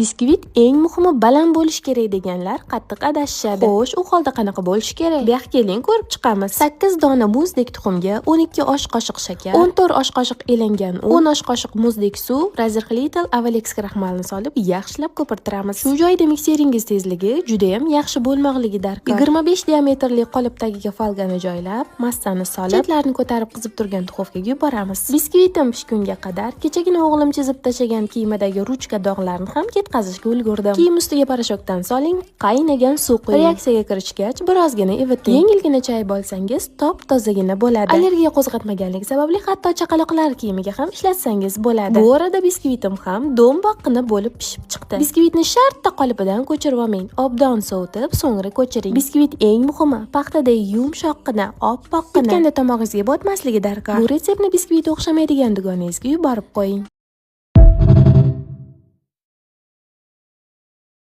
Biskvit eng muhimi baland bo'lishi kerak deganlar qattiq adashishadi. Xo'sh, u holda qanaqa bo'lishi kerak? Bu yoqqa keling, ko'rib chiqamiz. 8 dona muzdek tuxumga 12 osh qoshiq shakar, 14 osh qoshiq elangan un, 10 osh qoshiq muzdek suv, разрыхлитель Avalex kraxmalni solib, yaxshilab ko'pirtiramiz. Shu joyda mikseringiz tezligi juda ham yaxshi bo'lmoqligi darkor. 25 diametrli qolip tagiga folgani joylab, massani solib, chetlarini ko'tarib qizib turgan duxovkaga yuboramiz. Biskvitim pishgunga qadar kechagina o'g'lim chizib tashlagan kiyimidagi ruchka dog'larini ham ketkazishga ulgurdim. Kiyim ustiga порошок dan soling, qaynagan suv quying. Reaksiyaga kirishgach, birozgina iviting. Yengilgina chayib olsangiz, top tozagina bo'ladi. Allergiya qo'zg'atmaganligi sababli hatto chaqaloqlar kiyimiga ham ishlatsangiz bo'ladi. Bu orada biskvitim ham do'mboqqina bo'lib pishib chiqdi. Biskvitni shartta qolipidan ko'chirib olmang. Obdon sovutib, so'ngra ko'chiring. Biskvit eng muhimi paxtaday yumshoqqina, oppoqqina. Yutganda tomog'ingizga botmasligi darkor. Bu retseptni biskvit o'xshamaydigan dugonangizga yuborib qo'ying.